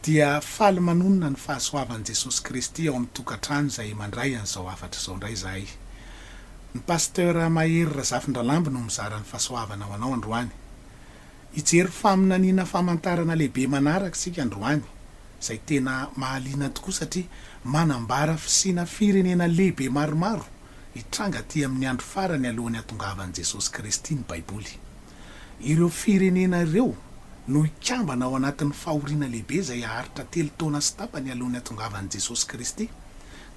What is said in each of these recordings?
Dia faly manonona ny fahasoavan'i Jesosy Kristy ao amin'ny tokantrano izay mandray an'izao hafatra izao indray izahay. Ny Pasteur Mahery Razafindralambo no mizara ny fahasoavana ho anao androany. Hijery faminaniana famantarana lehibe manaraka isika androany, izay tena mahaliana tokoa satria manambara fisiana firenena lehibe maromaro hitranga aty amin'ny andro farany alohan'ny hatongavan'i Jesosy Kristy ny Baiboly. Ireo firenena ireo no hikambana ao anatin'ny fahoriana lehibe izay haharitra telo taona sy tapany alohan'ny hatongavan'i Jesosy Kristy,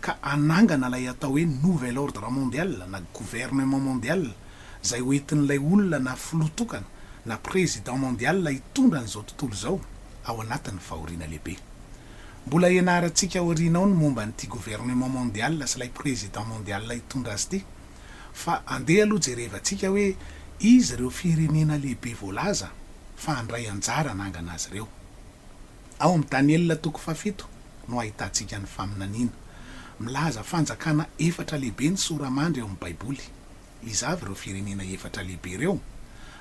ka hanangana ilay atao hoe nouvel ordre mondial na gouvernement mondial izay ho entin'ilay olona na filoha tokana na président mondial hitondra an'izao tontolo izao ao anatin'ny fahoriana lehibe. Mbola hianarantsika aoriana ao ny momba an'ity gouvernement mondial sy ilay président mondial hitondra azy ity. Fa andeha aloha jerevantsika hoe iza ireo firenena lehibe voalaza fa handray anjara hanangana azy ireo. Ao amin'ny Daniela toko fahafito no ahitantsika ny faminaniana. Milaza fanjakana efatra lehibe ny sora-mandry ao amin'ny Baiboly. Iza avy ireo firenena efatra lehibe ireo?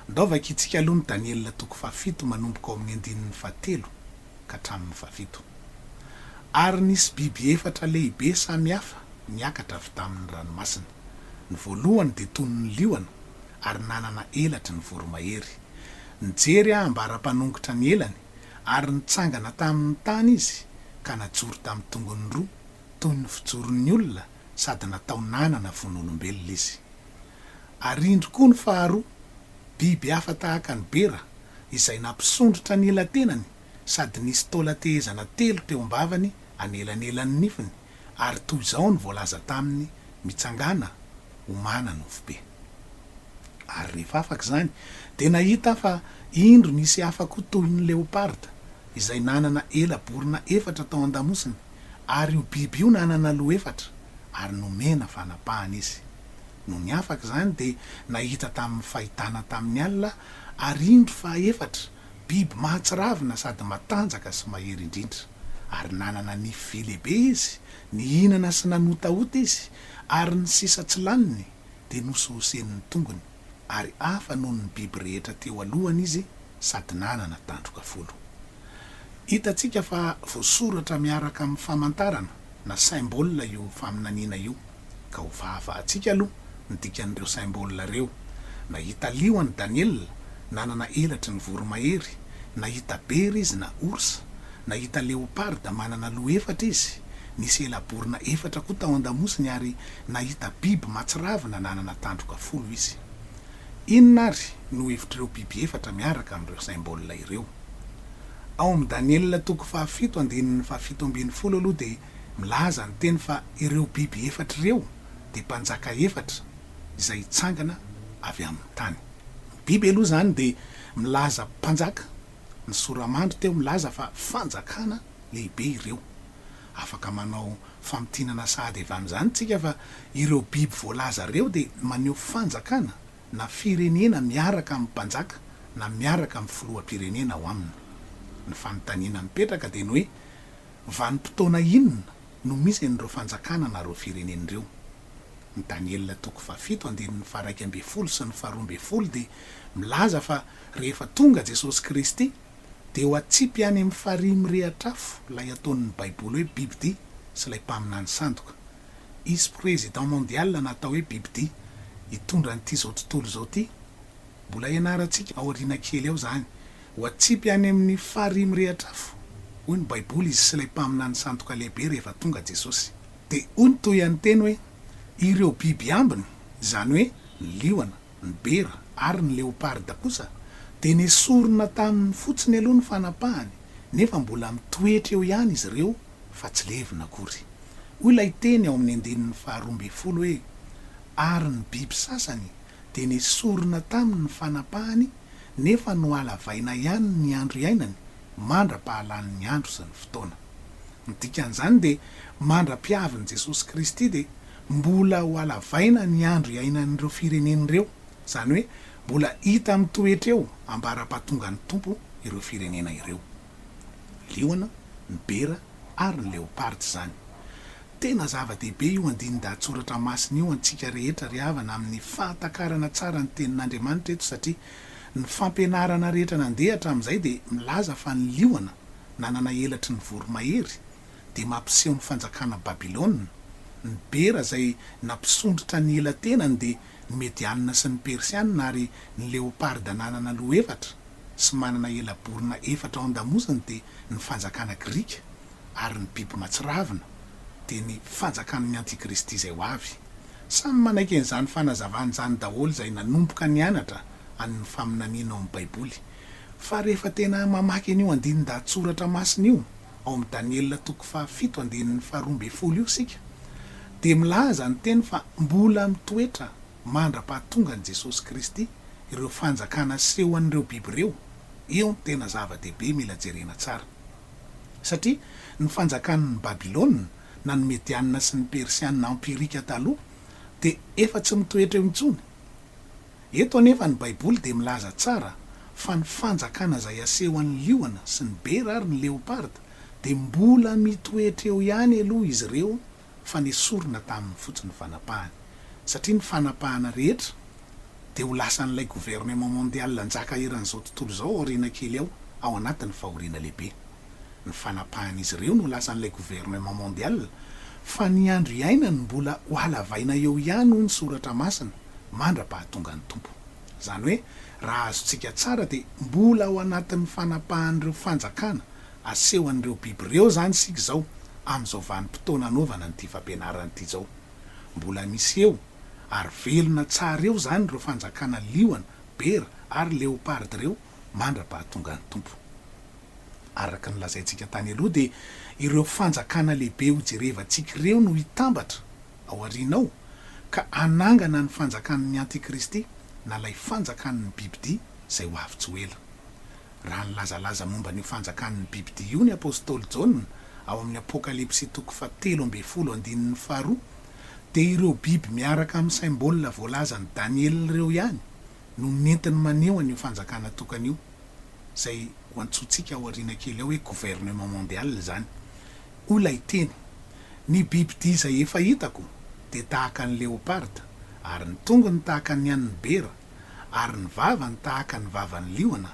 Ndao vakintsika aloha ny Daniela toko fahafito manomboka ao amin'ny andininy fahatelo ka hatramin'ny fahafito. Ary nisy biby efatra lehibe samy hafa niakatra avy tamin' ny ranomasina. Ny voalohany dia toy ny liona, ary nanana elatry ny voromahery. Nijery aho ambara-panongotra ny elany, ary nitsangana tamin' ny tany izy, ka najoro tamin'ny tongony roa, toy ny fijoron' ny olona, sady natao nanana fon'olombelona izy. Ary indro koa ny faharoa, biby hafa tahaka ny bera, izay nampisondrotra ny elatenany, sady nisy taolan-tehezana telo teo am-bavany anelanelan'ny nifiny, ary toy izao no voalaza taminy, Mitsangàna, homàna nofo be. Ary rehefa afaka izany, dia nahita aho fa indro nisy hafa koa toy ny leoparda, izay nanana ela-borona efatra tao an-damosiny, ary io biby io nanana loha efatra, ary nomena fanapahana izy. Nony afaka izany, dia nahita tamin'ny fahitana tamin'ny alina aho, ary indro fa efatra, Biby mahatsiravina sady matanjaka sy mahery indrindra. Ary nanana nify vy lehibe izy, nihinana sy nanotahota izy, ary ny sisa tsy laniny dia nosohosen'ny tongony, ary hafa noho ny biby rehetra teo alohany izy sady nanana tandroka folo. Hitantsika fa voasoratra miaraka amin'ny famantarana na symbole io faminaniana io. Ka ho vahavahantsika aloha ny dikan'ireo symbole ireo. Nahita liona i Daniela, nanana elatry ny voromahery, nahita bera izy na ours, nahita leoparda manana loha efatra izy, nisy ela-borona efatra koa tao an-damosiny ary nahita biby matsiravina nanana tandroka folo izy. Inona ary no hevitr'ireo biby efatra miaraka amin'ireo symbole ireo? Ao amin'ny Daniela toko fahafito andininy fahafito ambinifolo aloha dia Milaza ny teny fa ireo biby efatra ireo dia mpanjaka efatra izay hitsangana avy amin'ny tany. Ny biby aloha izany dia milaza mpanjaka, ny sora-mandry teo milaza fa fanjakana lehibe ireo. Afaka manao famintinana sahady avy amin'izany isika fa ireo biby voalaza ireo dia maneho fanjakana na firenena miaraka amin'ny mpanjaka na miaraka amin'ny filoham-pirenena ao aminy. Ny fanontaniana mipetraka dia ny hoe, Vanim-potoana inona no misy an'ireo fanjakana na ireo firenena ireo? Ny Daniela toko fahafito andininy faha-11 sy ny faha-12 dia milaza fa rehefa tonga Jesosy Kristy dia ho atsipy any amin'ny farihy mirehatr'afo ilay ataon'ny Baiboly hoe bibidia sy ilay mpaminany sandoka. Hisy président mondial na atao hoe bibidia hitondra an'ity izao tontolo izao ity. Mbola hianarantsika aoriana kely ao izany. Ho atsipy any amin'ny farihy mirehitra afo, hoy ny Baiboly, izy sy ilay mpaminany sandoka lehibe rehefa tonga Jesosy. Dia hoy ny tohian'ny teny hoe, Ireo biby ambiny, izany hoe ny liona, ny bera ary ny leoparda kosa, dia nesorina taminy fotsiny aloha ny fanapahany, nefa mbola mitoetra eo ihany izy ireo fa tsy levona akory. Hoy ilay teny ao amin'ny andininy faharoambinifolo hoe, Ary ny biby sasany dia nesorina taminy ny fanapahany, nefa nohalavaina ihany ny andro iainany mandra-pahalanin'ny andro sy ny fotoana. Ny dikan'izany dia mandra-piavin'i Jesosy Kristy dia mbola ho halavaina ny andro iainan'ireo firenena ireo, izany hoe mbola hita mitoetra eo ambara-pahatongan'ny Tompo ireo firenena ireo. Liona, ny bera ary ny leoparda izany. Tena zava-dehibe io andinin-dahatsoratra masina io antsika rehetra ry havana amin'ny fahatakarana tsara ny tenin'Andriamanitra eto satria ny fampianarana rehetra nandeha hatramin'izay dia milaza fa ny liona nanana elatry ny voromahery dia mampiseho ny fanjakana Babylona, ny bera izay nampisondrotra ny ela-tenany dia ny Medianina sy ny Persianina ary ny leoparda nanana loha efatra sy manana ela-borona efatra ao an-damosiny dia ny fanjakana Grika ary ny biby matsiravina dia ny fanjakan'ny Antikristy izay ho avy. Samy manaiky an'izany fanazavana izany daholo izay nanomboka nianatra an'ny faminaniana ao amin'ny Baiboly. Fa rehefa tena mamaky an'io andinin-dahatsoratra masina io ao amin'ny Daniela toko fahafito andininy faharoa ambin'ny folo io isika, dia milaza ny teny fa mbola mitoetra mandra-pahatongan'i Jesosy Kristy ireo fanjakana asehon'ireo biby ireo. Eo no tena zava-dehibe mila jerena tsara. Satria ny fanjakan'ny Babylona, na ny Medianina sy ny Persianina empirika taloha, dia efa tsy mitoetra eo intsony. Eto anefa ny Baiboly dia milaza tsara fa ny fanjakana izay asehon'ny liona sy ny bera ary ny leoparda dia mbola mitoetra eo ihany aloha izy ireo fa nesorina taminy fotsiny ny fanapahany satria ny fanapahana rehetra dia ho lasan'ilay gouvernement mondial hanjaka eran'izao tontolo izao aoriana kely ao ao anatin'ny fahoriana lehibe. Ny fanapahan'izy ireo no lasan'ilay gouvernement mondial fa ny andro iainany mbola ho halavaina eo ihany hoy ny soratra masina mandra-pahatongan'ny Tompo. Izany hoe raha azontsika tsara dia mbola ao anatin'ny fanapahan'ireo fanjakana asehon'ireo biby ireo izany isika izao amin'izao vanim-potoana anaovana an'ity fampianarana ity izao. Mbola misy eo ary velona tsara eo izany ireo fanjakana liona, bera ary leopard ireo mandra-pahatongan'ny Tompo. Araka ny lazaintsika tany aloha dia ireo fanjakana lehibe hojerevantsika ireo no hitambatra ao aoriana ao ka hanangana ny fanjakan'ny antikristy na ilay fanjakan'ny bibidia izay ho avy tsy ho ela. Raha nilazalaza momba an'io fanjakan'ny bibidia io ny apostoly Jaona ao amin'ny Apokalypsy toko fahatelo ambin'ny folo andininy faharoa dia ireo biby miaraka amin'ny saimbaolina voalazan'i Daniela ireo ihany no nentiny maneho an'io fanjakana tokana io, izay ho antsointsika ao aoriana kely ao hoe gouvernement mondial izany. Hoy ilay teny, Ny bibidia izay efa hitako dia tahaka ny leoparda, ary ny tongony tahaka ny an'ny bera, ary ny vavany tahaka ny vavan'ny liona,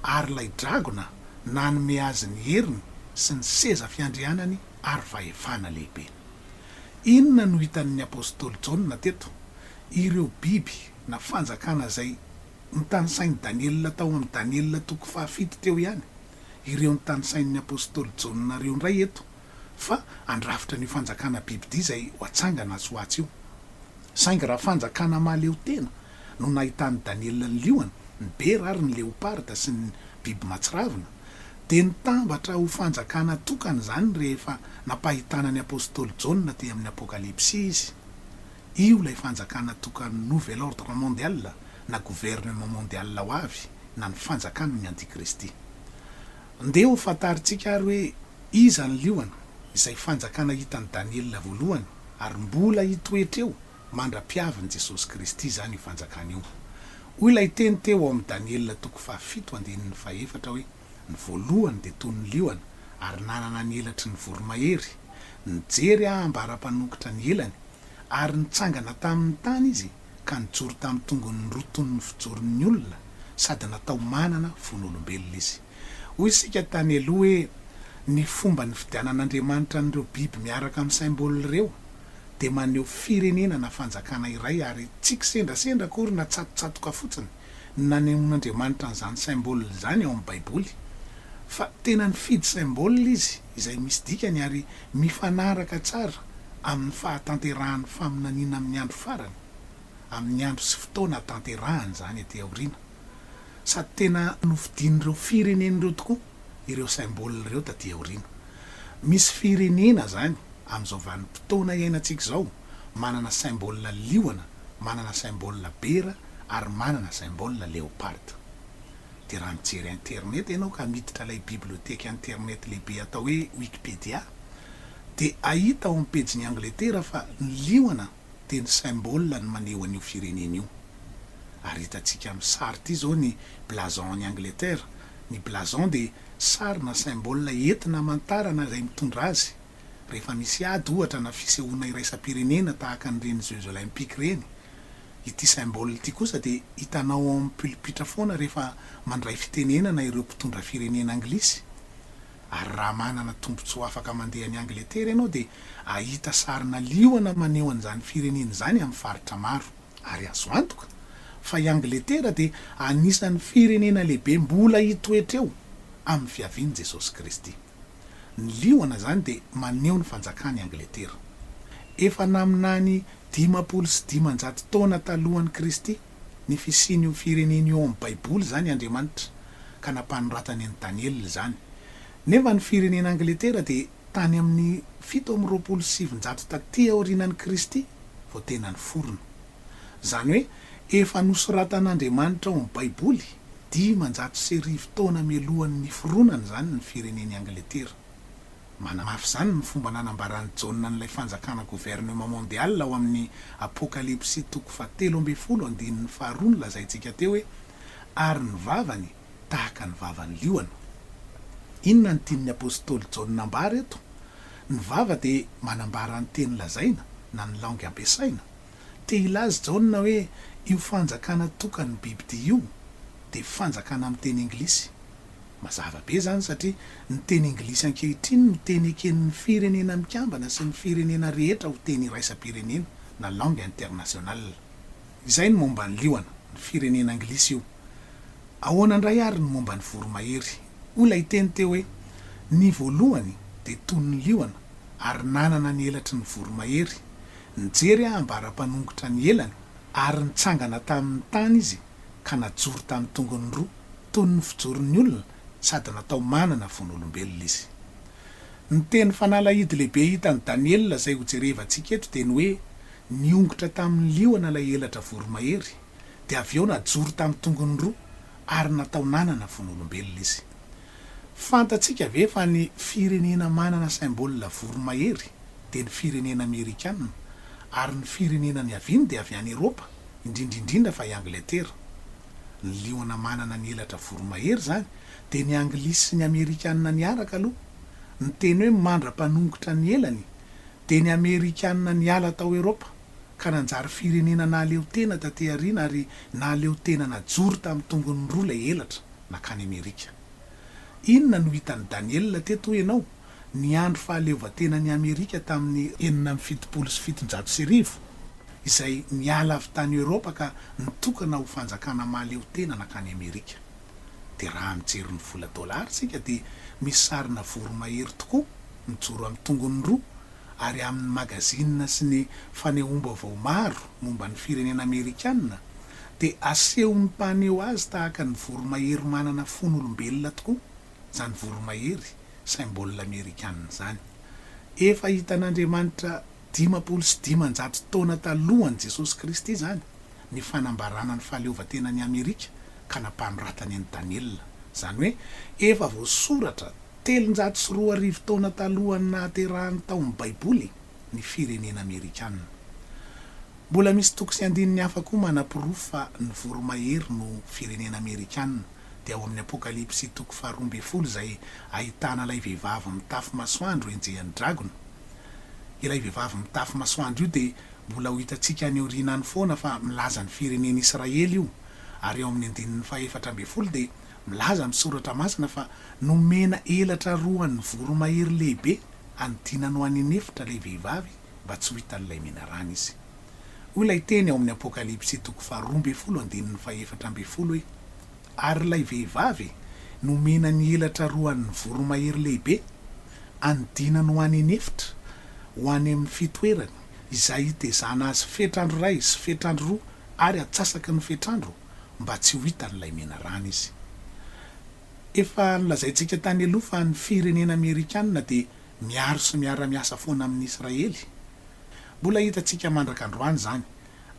ary ilay dragona nanome azy ny heriny sy ny seza fiandrianany ary fahefana lehibe. Inona no hitan'ny apostoly Jaona teto? Ireo biby na fanjakana izay notanisain'i Daniela tao amin'ny Daniela toko fahafito teo ihany, ireo notanisain'ny apostoly Jaona ireo indray eto, fa handrafitra an'io fanjakana bibidia izay ho atsangana atsy ho atsy io. Saingy raha fanjakana mahaleo tena no nahitan'i Daniela ny liona, ny bera ary ny leoparda sy ny biby matsiravina, dia nitambatra ho fanjakana tokana izany rehefa nampahitana ny apostoly Jaona tey amin'ny Apokalypsy izy. Io ilay fanjakana tokan'ny nouvel ordre mondial na gouvernement mondial ho avy na ny fanjakan'ny antikristy. Ndeha ho fantarintsika ary hoe iza ny liona, izay fanjakana hitan'i Daniela voalohany ary mbola hitoetra eo mandra-piavin'i Jesosy Kristy izany io fanjakana io. Hoy ilay teny teo ao amin'ny Daniela toko fahafito andininy fahefatra hoe, Ny voalohany dia toy ny liona ary nanana ny elatry ny voromahery, Nijery aho ambara-panongotra ny elany, ary nitsangana tamin' ny tany izy ka nijoro tamin'ny tongony roa toy ny fijoron' ny olona, sady natao manana fon'olombelona izy. Hoy isika tany aloha hoe ny fomba nifidianan' Andriamanitra an'ireo biby miaraka amin'ny symbole ireo dia maneho firenena na fanjakana iray ary tsy kisendrasendra akory na tsatotsatoka fotsiny ny nanehoan'Andriamanitra an'izany symbole izany ao amin'ny Baiboly fa tena nifidy symbole izy izay misy dikany ary mifanaraka tsara amin'ny fahatanterahan'ny faminaniana amin'ny andro farany, amin'ny andro sy fotoana hatanterahany izany aty aoriana. Sady tena nofidian'ireo firenena ireo tokoa ireo symbole ireo taty aoriana. Misy firenena izany amin'izao vanim-potoana iainantsika izao manana symbole liona, manana symbole bera ary manana symbole leopard. Dia raha mijery internet ianao ka miditra ilay biblioteky internet lehibe atao hoe Wikipedia dia hahita ao amin'ny pejin'i Angletera fa ny liona dia ny symbole ny maneho an'io firenena io. Ary hitantsika amin'ny sary ity izao ny blason an'i Angletera. Ny blason dia sary na symbole entina hamantarana izay mitondra azy. Rehefa misy ady ohatra na fisehoana iraisam-pirenena tahaka an'ireny Jeux Olympiques ireny, Ity symbole ity kosa dia hitanao ao amin'ny pilipitra foana rehefa mandray fitenenana ireo mpitondra firenena anglisy. Ary raha manana tombontsoa afaka mandeha any Angletera ianao dia hahita sarina liona maneho an'izany firenena izany amin'ny faritra maro. Ary azo antoka fa i Angletera dia anisan'ny firenena lehibe mbola hitoetra eo amin'ny fiavian'i Jesosy Kristy. Ny liona izany dia maneho ny fanjakan'i Angletera. Efa naminany 550 taona talohan'i Kristy ny fisian'io firenena io ao amin'ny Baiboly izany Andriamanitra, ka nampanoratany an'i Daniela izany. Nefa ny firenena Angletera dia tany amin'ny 927 taty aorianan'i Kristy vao tena niforona. Izany hoe efa nosoratan'Andriamanitra ao amin'ny Baiboly 1500 taona mialohan'ny niforonany izany ny firenen'i Angletera. Manamafy izany ny fomba nanambaran'i Jaona an'ilay fanjakana gouvernement mondial ao amin'ny Apokalypsy toko fahatelo ambin'ny folo andininy faharoa nolazaintsika teo hoe, Ary ny vavany tahaka ny vavan'ny liona. Inona no tian'ny apostoly Jaona ambara eto? Ny vava dia manambara ny teny lazaina na ny langue ampiasaina. Te hilaza Jaona hoe io fanjakana tokan'ny bibidia io dia fanjakana amin'ny teny anglisy. Mazava be izany satria ny teny anglisy ankehitriny no teny eken'ny Firenena Mikambana sy ny firenena rehetra ho teny iraisam-pirenena na langue internationale. Izay ny momba ny liona, ny firenena anglisy io. Ahoana indray ary ny momba ny voromahery? Hoy ilay teny teo hoe, Ny voalohany dia toy ny liona ary nanana ny elatry ny voromahery. Nijery aho ambara-panongotra ny elany ary nitsangana tamin'ny tany izy ka najoro tamin'ny tongony roa. toy ny fijoron'ny olona sady natao manana fon'olombelona izy. Ny teny fanalahidy lehibe hitan'i Daniela izay hojerevantsika eto dia ny hoe niongotra tamin'ny liona ilay elatra voromahery, dia avy eo najoro tamin'ny tongony roa ary natao nanana fon'olombelona izy. Fantatsika ve fa ny firenena manana symbole voromahery dia ny firenena amerikana ary ny firenena niaviany dia avy any Eropa, indrindra indrindra fa i Angletera. Ny liona manana ny elatra voromahery izany dia ny anglisy sy ny amerikana niaraka aloha. Ny teny hoe mandra-panongotra ny elany dia ny amerikana niala tao Eropa ka nanjary firenena nahaleo tena taty aoriana ary nahaleo tena najoro tamin'ny tongony roa ilay elatra nankany Amerika. Inona no hitan'i Daniela teto hoy ianao? Ny andro fahaleovantenan'i Amerika tamin'ny 1776, izay niala avy tany Eoropa ka nitokana ho fanjakana mahaleo tena nankany Amerika. Dia raha mijery ny vola dolara isika dia misy sarina voromahery tokoa mijoro amin'ny tongony roa ary amin'ny magazine sy ny fanehoam-baovao maro momba ny firenena amerikana dia asehon'ny mpaneho azy tahaka ny voromahery manana fon'olombelona tokoa izany voromahery, symbole amerikana izany. Efa hitan'Andriamanitra 550 taona talohan'i Jesosy Kristy izany ny fanambarana ny fahaleovantenan'i Amerika ka nampanoratany an'i Daniela. Izany hoe efa voasoratra 2300 taona talohan'ny nahaterahany tao amin'ny Baiboly ny firenena amerikana. Mbola misy toko sy andininy hafa koa manaporofo fa ny voromahery no firenena amerikana, dia ao amin'ny Apokalypsy toko faharoa ambin'ny folo izay ahitana ilay vehivavy mitafy masoandro enjehan'ny dragona. Ilay vehivavy mitafy masoandro io dia mbola ho hitantsika any aoriana any foana fa milaza ny firenena Israely io, ary ao amin'ny andininy faha-14 dia milaza ny Soratra Masina fa nomena elatra roan'ny voromahery lehibe hanidinany ho any an'efitra ilay vehivavy mba tsy ho hitan'ilay menarana izy. Hoy ilay teny ao amin'ny Apokalypsy toko faharoa ambin'ny folo andininy faha-14 hoe, Ary ilay vehivavy nomena ny elatra roan'ny voromahery lehibe, anidinany ho any an'efitra, ho any amin'ny fitoerany, izay hitezana azy fetr'andro iray sy fetr'andro roa ary antsasaky ny fetr'andro, mba tsy ho hitan'ilay menarana izy. Efa nolazaintsika tany aloha fa ny firenena amerikana dia miaro sy miara-miasa foana amin'i Israely. Mbola hitantsika mandraka androany izany,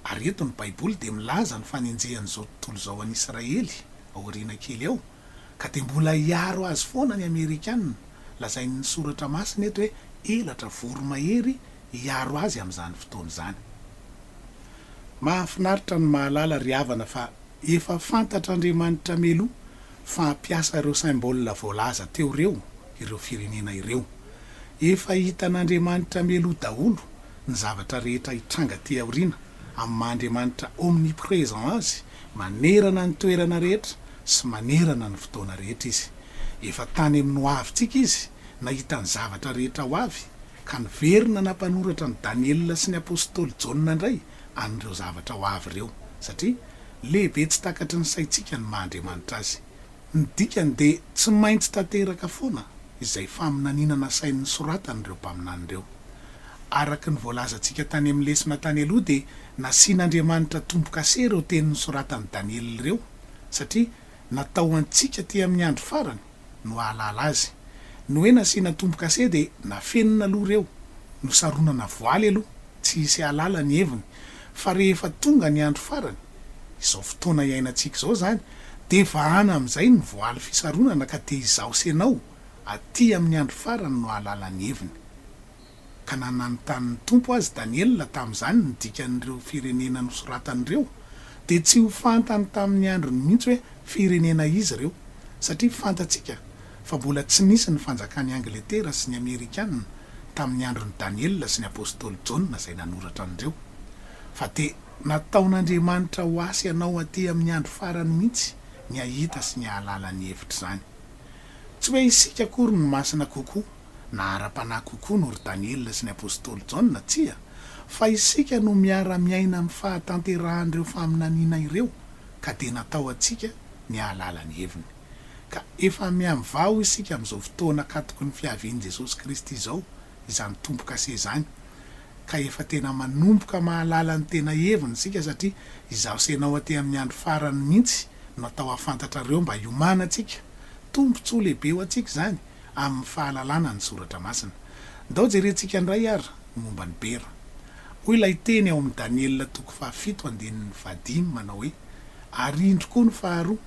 ary eto ny Baiboly dia milaza ny fanenjehan'izao tontolo izao an'i Israely aoriana kely ao, ka dia mbola hiaro azy foana ny Amerikana, lazain'ny Soratra Masina eto hoe elatra voromahery hiaro azy amin'izany fotoana izany. Mahafinaritra ny mahalala ry havana fa efa fantatr'Andriamanitra mialoha fa hampiasa ireo symbole voalaza teo ireo ireo firenena ireo. Efa hitan'Andriamanitra mialoha daholo ny zavatra rehetra hitranga aty aoriana amin'ny maha Andriamanitra omnipresent Azy manerana ny toerana rehetra sy manerana ny fotoana rehetra Izy. Efa tany amin'ny hoavintsika izy, nahita ny zavatra rehetra ho avy, ka niverina nampanoratra an'i Daniela sy ny apostoly Jaona indray an'ireo zavatra ho avy ireo, satria lehibe tsy takatry ny saintsika ny maha Andriamanitra azy. Ny dikany dia tsy maintsy tanteraka foana izay faminaniana nasainy nosoratany ireo mpaminany ireo. Araka ny voalazantsika tany amin'ny lesona tany aloha dia nasian'Andriamanitra tombo-kase ireo teny nosoratan'i Daniela ireo satria natao ho antsika aty amin'ny andro farany no hahalala azy. Ny hoe nasiana tombo-kase dia nafenina aloha ireo, nosaronana voaly aloha, tsy hisy hahalala ny heviny, fa rehefa tonga ny andro farany, izao fotoana iainantsika izao izany, dia vahana amin'izay ny voaly fisaronana ka dia izaho sy ianao aty amin'ny andro farany no hahalala ny heviny. Ka na nanontany ny Tompo azy Daniela tamin'izany ny dikan'ireo firenena nosoratany ireo, dia tsy ho fantany tamin'ny androny mihitsy hoe firenena iza ireo, satria fantatsika fa mbola tsy nisy ny fanjakan'i Angletera sy ny Amerikana tamin'ny andron'i Daniela sy ny Apostoly Jaona izay nanoratra an'ireo. Fa dia nataon'Andriamanitra ho ahy sy anao aty amin'ny andro farany mihitsy ny hahita sy ny hahalala ny hevitr'izany. Tsy hoe isika akory no masina kokoa na ara-panahy kokoa noho ry Daniela sy ny apostoly Jaona, tsia, fa isika no miara-miaina amin'ny fahatanterahan'ireo faminaniana ireo ka dia natao antsika ny hahalala ny heviny. Ka efa mihamivaha isika amin'izao fotoana akatoky ny fiavian'i Jesosy Kristy izao izany tombo-kase izany, ka efa tena manomboka mahalala ny tena heviny isika satria izaho sy ianao aty amin'ny andro farany mihitsy no atao hahafantatra ireo mba hiomanantsika. Tombontsoa lehibe ho antsika izany amin'ny fahalalana ny Soratra Masina. Ndao jerentsika indray ary ny momba ny bera. Hoy ilay teny ao amin'ny Daniela toko fahafito andininy fahadimy manao hoe, Ary indro koa ny faharoa,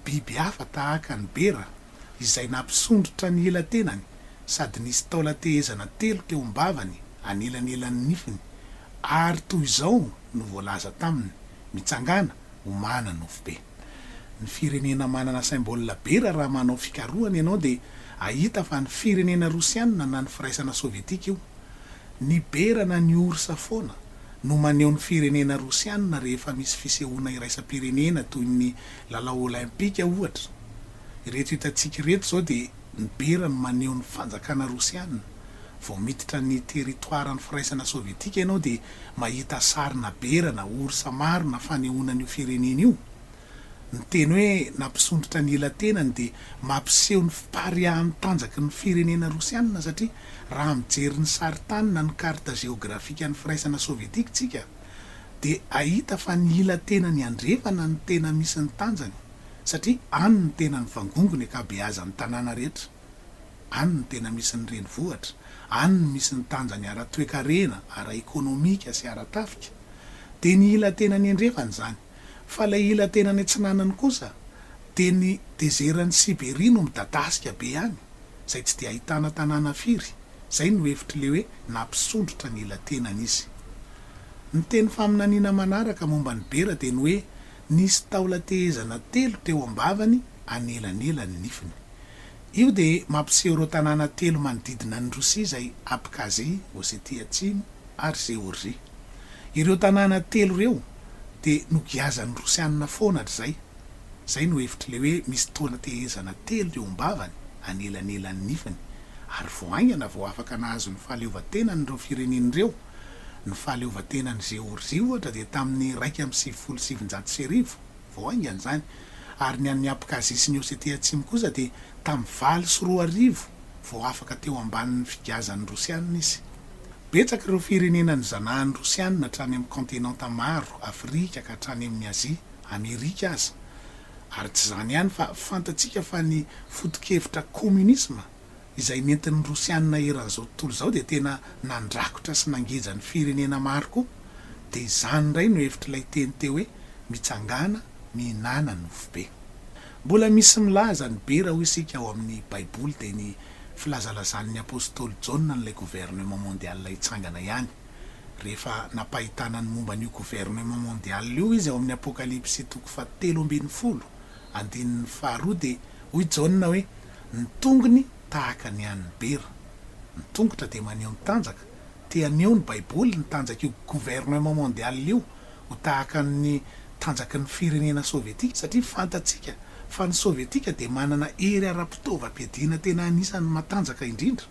biby hafa tahaka ny bera, izay nampisondrotra ny ela-tenany, sady nisy taolan-tehezana telo teo am-bavany anelanelan'ny nifiny, ary toy izao no voalaza taminy, Mitsangàna, homàna nofo be. Ny firenena manana symbole bera raha manao fikarohana ianao dia ahita fa ny firenena rosiana na ny firaisana sovietika io. Ny bera na ny orsa foana no maneho ny firenena rosiana rehefa misy fisehoana iraisam-pirenena toy ny lalao olaimpika ohatra. Ireto hitantsika ireto izao dia ny bera no maneho ny fanjakana rosiana. Vao miditra ny territoire ny firaisana sovietika ianao dia mahita sarina bera na orsa maro na fanehoana an'io firenena io. Ny teny hoe nampisondrotra ny ela-tenany dia mampiseho ny fipariahan'ny tanjaky ny firenena rosiana satria raha mijery ny sarintany na ny carte géographique-n'ny firaisana sovietika isika dia hahita fa ny ila-tenany andrefana no tena misy ny tanjany satria any no tena mivangongo ny ankabeazan'ny tanàna rehetra. Any no tena misy ny renivohitra, any no misy ny tanjany ara-toekarena, ara-ekonomika sy ara-tafika. Dia ny ila tenany andrefana izany. Fa ilay ila tenany atsinanany kosa dia ny dezeran'i Siberia no midadasika be any, izay tsy dia ahitana tanàna firy. Izay no hevitr'ilay hoe nampisondrotra ny ila tenany izy. Ny teny faminaniana manaraka momba ny bera dia ny hoe nisy taolan-tehezana telo teo am-bavany anelanelan'ny nifiny. Io dia mampiseho ireo tanàna telo manodidina an'i Rosia izay Abkhazie, Ossetie Atsimo ary Zeorzia. Ireo tanàna telo ireo dia nogiazan'ny Rosianina foana hatrizay. Izay no hevitr'ilay hoe misy taolan-tehezana telo eo am-bavany, anelanelan'ny nifiny. Ary vao haingana vao afaka nahazo ny fahaleovantenany ireo firenena ireo. Ny fahaleovantenan'i Zeorzia ohatra dia tamin'ny 1991. Vao haingana izany, ary ny an'i Abkhazie sy ny Ossetie Atsimo kosa dia tamin'ny 2008 vao afaka teo ambanin'ny figazan'ny Rosiana izy. Betsaka ireo firenena nozanahan'ny Rosiana hatrany amin'ny kaontinanta maro, Afrika ka hatrany amin'ny Azia, Amerika aza. Ary tsy izany ihany fa fantatsika fa ny foto-kevitra kominisma izay nentin'ny Rosiana eran'izao tontolo izao dia tena nandrakotra sy nangeja ny firenena maro koa, dia izany indray no hevitr'ilay teny teo hoe mitsangàna mihinàna nofo be. Mbola misy milaza ny bera hoy isika ao amin'ny baiboly dia ny filazalazan'ny apostoly Jaona an'ilay gouvernement mondial hitsangana ihany. Rehefa nampahitana ny momba an'io gouvernement mondial io izy ao amin'ny Apokalypsy toko fahatelo ambinifolo andininy faharoa dia hoy Jaona hoe Ny tongony tahaka ny an'ny bera. Ny tongotra dia maneho ny tanjaka. Te haneho ny Baiboly ny tanjak'io gouvernement mondial io ho tahaka ny tanjaky ny firenena sovietika satria fantatsika Fa ny Sovietika dia manana hery ara-pitaovam-piadiana tena anisan'ny matanjaka indrindra.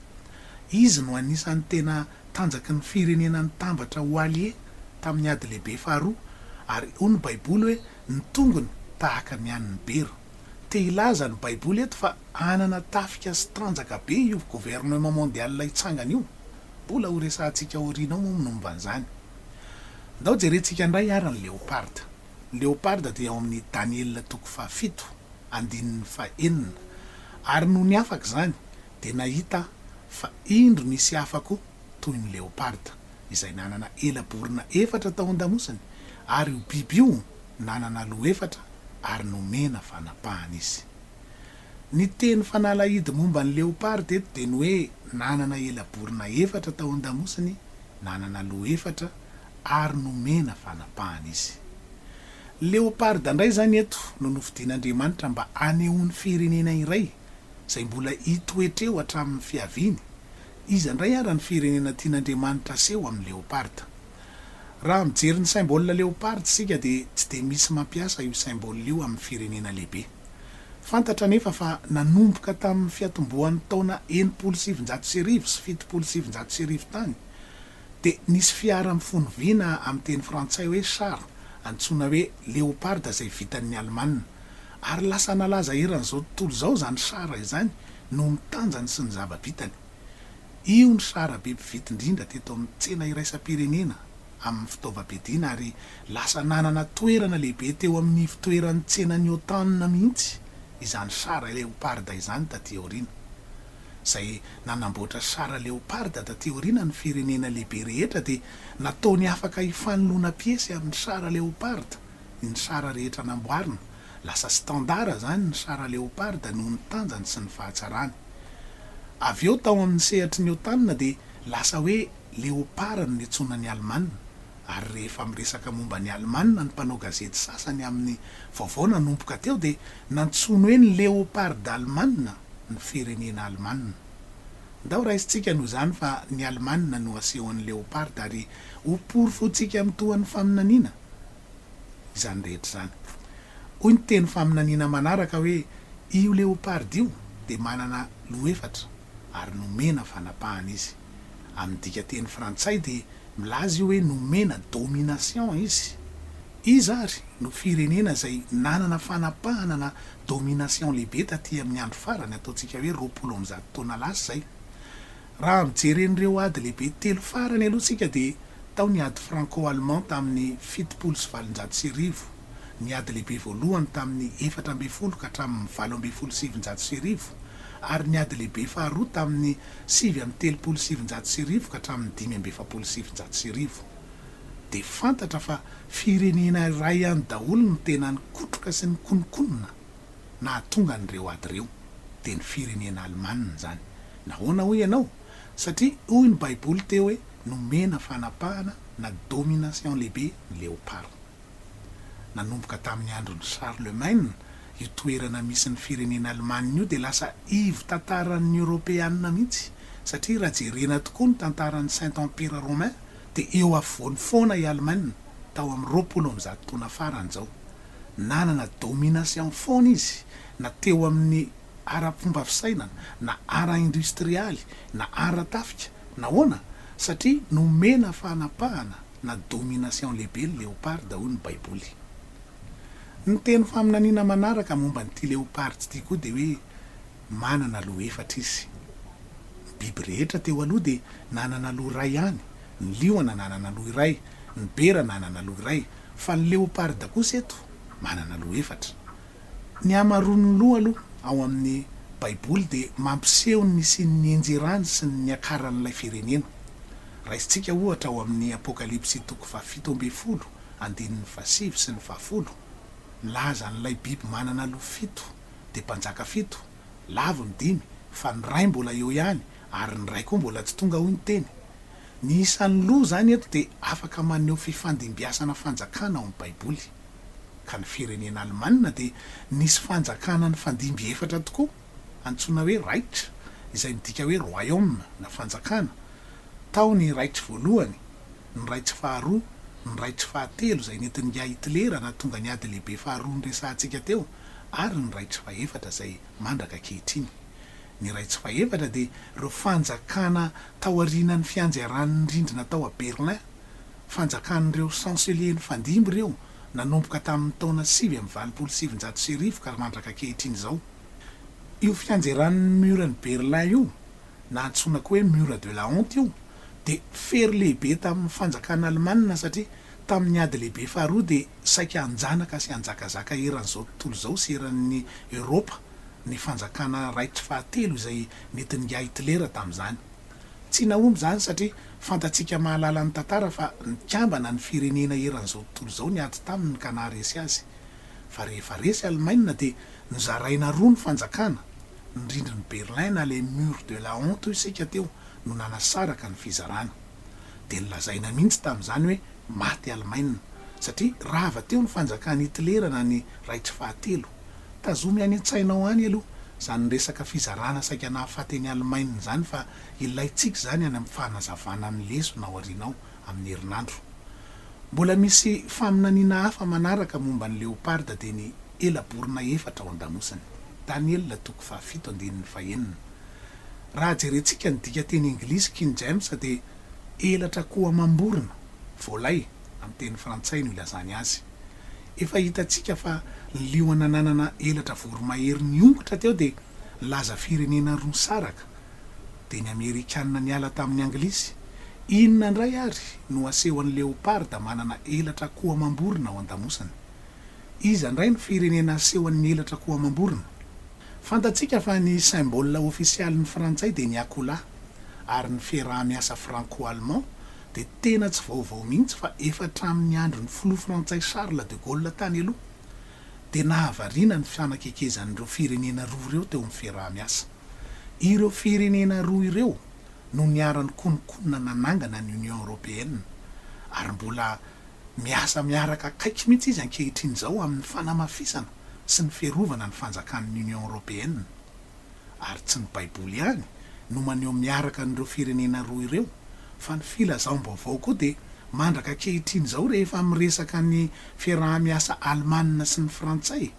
Izy no anisan'ny tena tanjaky ny firenena nitambatra ho alliés tamin'ny ady lehibe faharoa, ary hoy ny Baiboly hoe ny tongony tahaka ny an'ny bera. Te hilaza ny Baiboly eto fa hanana tafika sy tanjaka be io gouvernement mondial hitsangana io. Mbola ho resahantsika aoriana ao moa ny momba an'izany. Ndao jerentsika indray ary ny leopard. Ny leopard dia ao amin'ny Daniela toko fahafito, andininy fahenina. Ary nony afaka izany, dia nahita aho fa indro nisy hafa koa toy ny leopard, izay nanana ela-borona efatra tao an-damosiny, ary io biby io nanana loha efatra ary nomena fanapahana izy. Ny teny fanalahidy momba ny leopard eto dia ny hoe nanana ela-borona efatra tao an-damosiny, nanana loha efatra, ary nomena fanapahana izy. Leopard indray izany eto no nofidin'Andriamanitra mba hanehoany firenena iray izay mbola hitoetra eo hatramin'ny fiaviany. Iza indray ara ny firenena tian'Andriamanitra aseho amin'ny leopard? Raha mijery ny symbole leopard isika dia tsy dia misy mampiasa io symbole io amin'ny firenena lehibe. Fantatra anefa fa nanomboka tamin'ny fiatombohan'ny taona 1960 sy 1970 tany dia nisy fiara mifono vy na amin'ny teny frantsay hoe char antsoina hoe Leopard izay vitan'ny Alemana. Ary lasa nalaza eran'izao tontolo izao izany char izany noho ny tanjany sy ny zava-bitany. Io ny char be mpividy indrindra teto amin'ny tsena iraisam-pirenena amin'ny fitaovam-piadiana ary lasa nanana toerana lehibe teo amin'ny ivon-toeran'ny tsenan'ny OTAN mihitsy izany char Leopard izany taty aoriana. Izay nanamboatra char Leopard taty aoriana ny firenena lehibe rehetra dia nataony afaka hifanoloana piesy amin'ny char Leopard ny char rehetra namboarina. Lasa standard izany ny char Leopard noho ny tanjany sy ny fahatsarany. Avy eo tao amin'ny sehatry ny OTAN dia lasa hoe Léopard no niantsoana ny Alemana ary rehefa miresaka momba ny Alemana ny mpanao gazety sasany amin'ny vaovao nanomboka teo dia nantsoiny hoe ny Léopard Alemana ny firenena Alemana. Ndao raisintsika noho izany fa ny Alemana no asehon'ny Léopard ary ho porofointsika amin'ny tohan'ny faminaniana izany rehetra izany. Hoy ny teny faminaniana manaraka hoe io Léopard io dia manana loha efatra ary nomena fanapahana izy. Amin'ny dikanteny frantsay dia milaza io hoe nomena domination izy. Iza ary no firenena izay nanana fanapahana na domination lehibe taty amin'ny andro farany, ataontsika hoe 120 taona lasa izay? Raha mijery an'ireo ady lehibe telo farany aloha isika dia tao ny ady franco-allemand tamin'ny 1870, ny ady lehibe voalohany tamin'ny 14 ka hatramin'ny 1918 ary ny ady lehibe faharoa tamin'ny 1939 ka hatramin'ny 1945. Dia fantatra fa firenena iray ihany daholo no tena nikotroka sy nikononkonona nahatonga an'ireo ady ireo, dia ny firenena alemanina izany. Nahoana hoy ianao? Satria hoy ny baiboly teo hoe nomena fanapahana na domination lehibe ny leopard. Nanomboka tamin'ny andron'i Charlemagne, io toerana misy ny firenena alemanina io dia lasa ivo tantaran'ny Eoropeanina mihitsy, satria raha jerena tokoa ny tantaran'ny Saint Empire Romain dia eo afovoany foana i Alemaina tao amin'ny 120 taona farany izao. Nanana domination foana izy na teo amin'ny ara-pomba fisainana, na ara-industrialy, na ara-tafika. Nahoana? Satria nomena fanapahana na domination lehibe ny leopard hoy ny baiboly. Ny teny faminaniana manaraka momba an'ity leopard ity koa dia hoe manana loha efatra izy. Ny biby rehetra teo aloha dia nanana loha iray ihany, ny liona nanana loha iray, ny bera nanana loha iray, fa ny leopard kosa eto manana loha efatra. Ny hamaroan'ny loha aloha ao amin'ny Baiboly dia mampiseho ny nisian'ny nianjerany sy ny niakaran'ilay firenena. Raisintsika ohatra ao amin'ny Apokalypsy toko faha-17 andininy faha-9 sy ny faha-10, milaza an'ilay biby manana loha fito dia mpanjaka fito, lavo ny dimy fa ny iray mbola eo ihany ary ny iray koa mbola tsy tonga hoy ny teny. Ny isan'ny loha izany eto dia afaka maneho fifandimbiasana fanjakana ao amin'ny Baiboly. Ka ny firenena alemanina dia nisy fanjakana nifandimby efatra tokoa, antsoina hoe Reich, izay midika hoe royaume na fanjakana. Tao ny Reich voalohany, ny Reich faharoa, ny Reich fahatelo izay nentin'ingahy Hitler nahatonga ny ady lehibe faharoa noresahantsika teo, ary ny Reich fahefatra izay mandraka ankehitriny. Ny Reich fahefatra dia ireo fanjakana taorianan'ny fianjeran'ny rindrina tao a Berlin, fanjakan'ireo chancelier nifandimby ireo nanomboka tamin'ny taona 1989 ka mandraka ankehitriny izao. Io fianjeran'ny mur-n'i Berlin io, na antsoina koa hoe mur de la honte io, dia fery lehibe tamin'ny fanjakana alemanina satria tamin'ny ady lehibe faharoa dia saika hanjanaka sy hanjakazaka eran'izao tontolo izao sy eran'ny Eoropa ny fanjakana Reich fahatelo izay nentin'ingahy Hitler tamin'izany. Tsy nahomby izany satria fantatsika mahalala ny tantara fa nikambana ny firenena eran'izao tontolo izao niady taminy ka naharesy azy. Fa rehefa resy Alemaina dia nozaraina roa ny fanjakana, ny rindrin'i Berlin na le mur de la honte hoy isika teo no nanasaraka ny fizarana. Dia nolazaina mihitsy tamin'izany hoe maty Alemaina satria rava teo ny fanjakan'i Hitler na ny Reich fahatelo. Tazomy any an-tsainao any aloha izany resaka fizarana saika nahafaty an'i Alemaina izany fa ilaintsika izany any amin'ny fanazavana ny lesona aoriana ao amin'ny herinandro. Mbola misy faminaniana hafa manaraka momba ny leoparda dia ny ela-borona efatra ao an-damosiny. Daniela toko fahafito andininy fahenina. Raha jerentsika ny dikanteny anglisy King James dia elatra akoho amam-borona, volaille, amin'ny teny frantsay no ilazany azy. Efa hitantsika fa ny liona nanana elatra voromahery niongotra teo dia nilaza firenena roa nisaraka, dia ny Amerikana niala tamin'ny Anglisy. Inona indray ary no asehon'ny leoparda manana elatra akoho amam-borona ao an-damosiny? Iza indray no firenena asehon'ny elatra akoho amam-borona? Fantatsika fa ny symbole ofisialin'ny frantsay dia ny akoholahy, ary ny fiaraha-miasa franco-allemand dia tena tsy vaovao mihitsy fa efa hatramin'ny andron'ny filoha frantsay Charles de Gaulle tany aloha dia nahavariana ny fanakekezan'ireo firenena roa ireo teo amin'ny fiaraha-miasa. Ireo firenena roa ireo no niara-nikononkonona nanangana ny Union Européenne ary mbola miasa miaraka akaiky mihitsy izy ankehitriny izao amin'ny fanamafisana sy ny fiarovana ny fanjakan'ny Union Européenne. Ary tsy ny Baiboly ihany no maneho miaraka an'ireo firenena roa ireo, fa ny filazam-baovao koa dia mandraka ankehitriny izao rehefa miresaka ny fiaraha-miasa alemana sy ny frantsay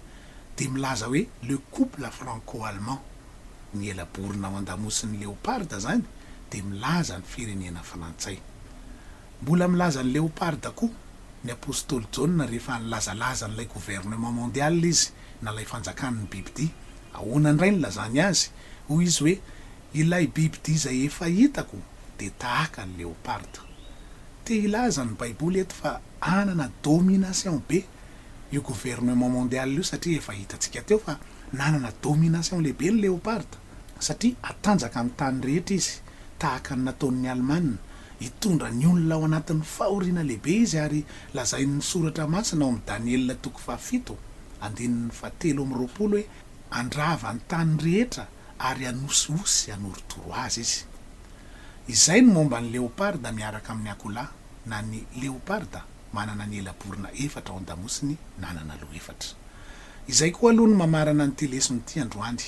dia milaza hoe le couple franco-allemand. Ny ela-borona ao an-damosin'ny leoparda izany dia milaza ny firenena frantsay. Mbola milaza ny leoparda koa ny apostoly Jaona rehefa nilazalaza an'ilay gouvernement mondial izy na ilay fanjakan'ny bibidia. Ahoana indray no nilazany azy? Hoy izy hoe, Ilay bibidia izay efa hitako dia tahaka ny leoparda. Te hilaza ny Baiboly eto fa hanana domination be io gouvernement mondial io satria efa hitantsika teo fa nanana domination lehibe ny leoparda satria hatanjaka amin'ny tany rehetra izy tahaka ny nataon'ny Alemana Hitondra ny olona ao anatin'ny fahoriana lehibe izy ary lazain'ny Soratra Masina ao amin'ny Daniela toko fahafito, andininy fahatelo amby 20 hoe handrava ny tany rehetra ary hanosihosy hanorotoro azy izy. Izay no momba ny leoparda miaraka amin'ny akoholahy na ny leoparda manana ny ela-borona efatra ao an-damosiny nanana loha efatra. Izay koa aloha no mamarana an'ity lesona ity androany.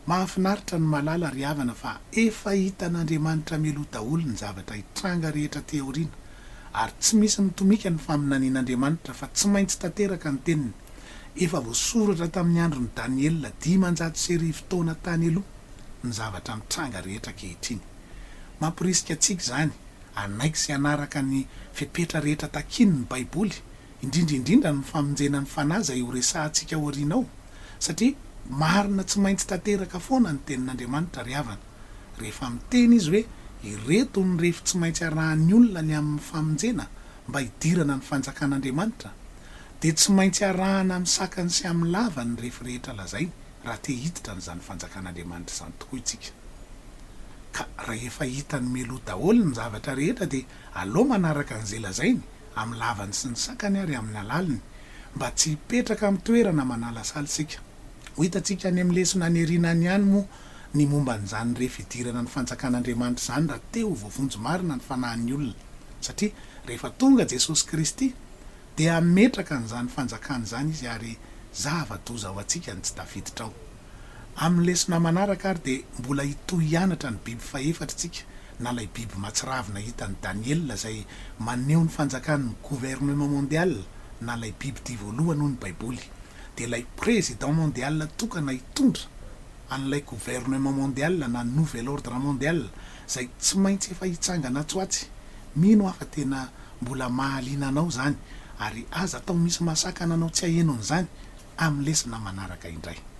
Mahafinaritra ny mahalala ry havana fa efa hitan'Andriamanitra mialoha daholo ny zavatra hitranga rehetra aty aoriana ary tsy misy mitomika ny faminanian'Andriamanitra fa tsy maintsy tanteraka ny teniny. Efa voasoratra tamin'ny andron'i Daniela 1500 taona tany aloha ny zavatra mitranga rehetra ankehitriny. Mamporisika antsika izany hanaiky sy hanaraka ny fepetra rehetra takian'ny Baiboly indrindra indrindra ny famonjena ny fanahy izay ho resahantsika aoriana ao, satria marina tsy maintsy tanteraka foana ny tenin'Andriamanitra ry havana, rehefa miteny izy hoe ireto ny refy tsy maintsy arahan'ny olona ny amin'ny famonjena mba hidirana ny fanjakan'Andriamanitra, dia tsy maintsy arahana amin'ny sakany sy amin'ny lavany ny refy rehetra lazainy raha te hiditra an'izany fanjakan'Andriamanitra izany tokoa isika. Ka rahefa hitany mialoha daholo ny zavatra rehetra dia aleo manaraka an'izay lazainy amin'ny lavany sy ny sakany ary amin'ny halaliny, mba tsy hipetraka amin'ny toerana manalasala isika. Ho hitantsika any amin'ny lesona any aoriana any ihany moa ny momba an'izany re fidirana ny fanjakan'Andriamanitra izany raha te ho voavonjy marina ny fanahin'ny olona. Satria rehefa tonga Jesosy Kristy dia hametraka an'izany fanjakana izany Izy ary zava-doza ho antsika ny tsy tafiditra ao. Amin'ny lesona manaraka ary dia mbola hitohy hianatra ny biby fahefatra isika na ilay biby matsiravina hitan'i Daniela izay maneho ny fanjakan'ny gouvernement mondial na ilay bibidia voalohany hoy ny baiboly. dia ilay Président mondial tokana hitondra an'ilay gouvernement mondial na nouvel ordre mondial izay tsy maintsy efa hitsangana atsy ho atsy. Mino aho fa tena mbola mahaliana anao izany ary aza atao misy mahasakana anao tsy haheno an'izany amin'ny lesona manaraka indray.